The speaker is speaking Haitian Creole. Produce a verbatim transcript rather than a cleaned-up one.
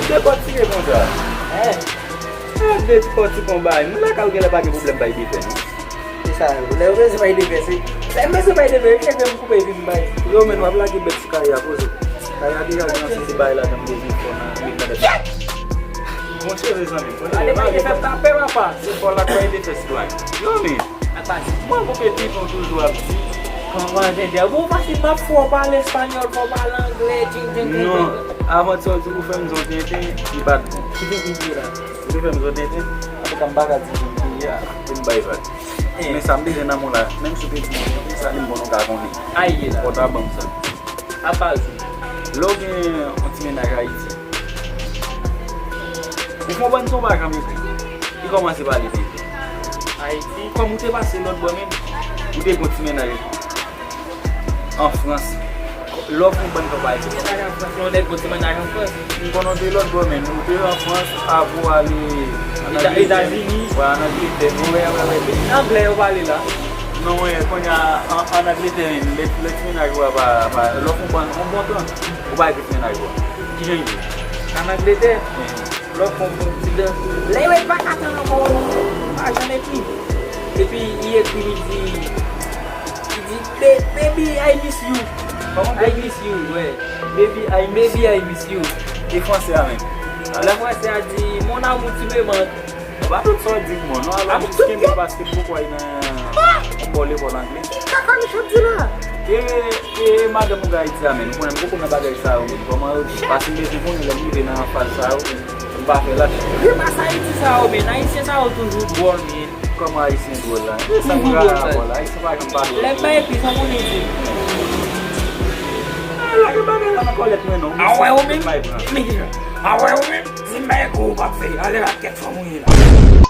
Dekòtike konsa. Eh. Eh, dekòtike yon bagay. Moun lakay ou genlè pa gen pwoblèm bay defè, non? Se sa, lè yo bezwen bay defè, se. Lè m bezwen bay defè, yo cheke m koupe epi m bay. Yo, men w ap lage bèt sou kay a, poze. Kay a deja gen yon seri bagay ladan m bezwen fè nan, nan, nan. Monchè, mezanmi, monchè, ale bay defè, tape, papa. Se fò l ak bay defè sitwayen. Yo, men. Apa, mwen, pou ke defè w toujou ap di. Kòman jènjè? Bon, paske m ap fè w pale espanyòl, fè w pale anglè, djing, djing, djing. Non, avan sa, w di pou fè m di yon tenten, li pa t bon. Ki tenten ki ye la? Ou te fè m di yon tenten? Antouka, m pa ka di tenten ki ye a, pou m bay vag. Eh. Men sa m bezwen nan men w la, menm si w te di m yon tenten, sa li m bon nou ka konnen. A ye la. Fò w ta ban m sa. Apa, lè w gen yon ti mennaj Ayiti, ou konprann sa w pa janm ekri. Li kòmanse pale tenten. Ayiti. Kòm ou te pase lòt bò menm, ou te gon ti mennaj an Frans. Lè w fè yon bann kanpay. Ti mennaj an Frans, yon nèg gon ti mennaj an Frans. M konnen w te lòt bò menm, ou te an Frans, apre w ale an Eta-, Angletè. Etazini. Wè, an Angletè. Wè, wè, wè. Anglè yo pale la. Non, wè, kounye a, an, an Angletè menm, lè, lè ti mennaj ou a pa, pa, lè w fè yon bann, yon bon tan, ou pa ekri ti mennaj ou a. Kijan l ye? An Angletè. Lè w fè yon bon ti dan. Lè yo pa ka tann ankò, ou pa janm ekri. Epi, li ekri, li di, li di, "Ba-, baby, I miss you." Kòman? I miss you, wè. Baby, I miss you. Baby, I miss you. E fransè a menm? Lè fransè a di, "Mon amour, tu me manques." Ou pa tout sa w di m bon, non, alò, jis kenbe paske m poko al nan yon lekòl angle. Ki kaka misye ap di la? E, e madanm ou gen Ayiti a, men, ou konnen m poko nan bagay sa yo, men, kòman yo di? Paske m bezwen konnen lè m rive nan faz sa yo, men, m pa fè lach. Grimas Ayiti sa yo, men, Ayisyen sa yo toujou dwòl, men. Kòman Ayisyen dwòl la? E sa m gen rapò la, Ayisyen pa janm pa dwòl. Lè m bay epi, sa moun di. Ah, lage bagay la nan kòlèt mwen, non. A wè ou menm? Bay pran. Men, a wè ou menm? Di m bay kou ou p ap fè, ale rakèt fanm ou ye la.